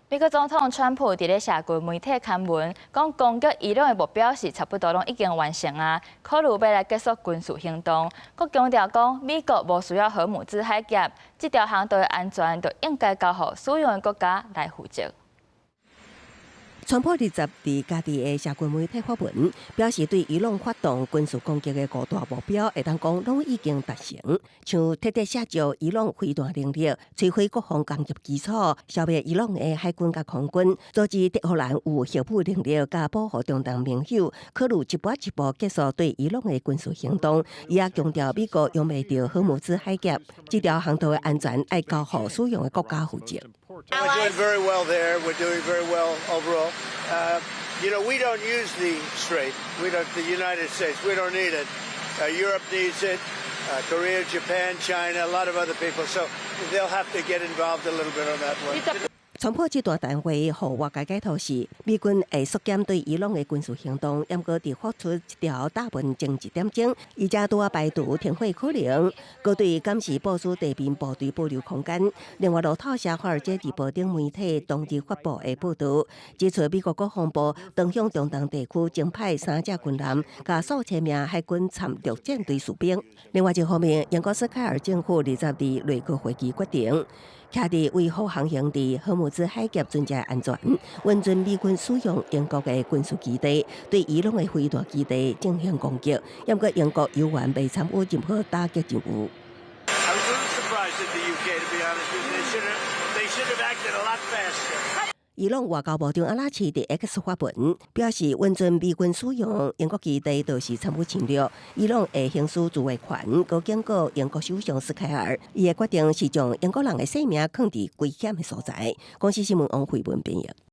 美國總統川普佇咧社群媒體刊文，講攻擊伊朗的目標是差不多攏已經完成啊，考慮欲來結束軍事行動。閣強調講，美國無需要荷姆茲海峽，這條航道的安全就應該交予使用的國家來負責。川普二十佇家己的社群媒體發文，表示對伊朗發動軍事攻擊的五大目標，會當講攏已經達成，像徹底削弱伊朗飛彈能力、摧毀國防工業基礎、消滅伊朗的海軍佮空軍、阻止德黑蘭有核武能力、佮保護中東盟友，考慮一步一步結束對伊朗的軍事行動。伊也強調，美國用袂著荷姆茲海峽，這條航道的安全愛交予使用的國家負責。 We're doing very well there. We're doing very well overall. We don't use the strait. We don't, the United States, we don't need it. Europe needs it. Korea, Japan, China, a lot of other people. So they'll have to get involved a little bit on that one. 川普這段談話予外界解讀是，美軍會縮減對伊朗的軍事行動，毋過佇發出這條打文前一點鐘，伊才拄仔排除停火可能，閣對監視部署地面部隊保留空間。另外，路透社、華爾街日報等媒體當日發布的報導，指出美國國防部正向中東地區增派三隻軍艦，佮數千名海軍摻陸戰隊士兵。另外一方面，英國斯凱爾政府二十佇內閣會議決定，徛佇維護航行佇荷姆茲海峽船隻安全，允准美軍使用英國的軍事基地對伊朗的飛彈基地進行攻擊。毋過英國猶原未參與任何打擊任務。 I was a little surprised at the UK, to be honest with you. They should have acted a lot faster. 伊朗外交部長阿拉奇佇 X 發文表示，允准美軍使用英國基地，就是參與侵略。伊朗會行使自衛權，閣警告英國首相斯凱爾，伊的決定是將英國人的性命囥佇危險的所在。公視新聞王慧文編譯。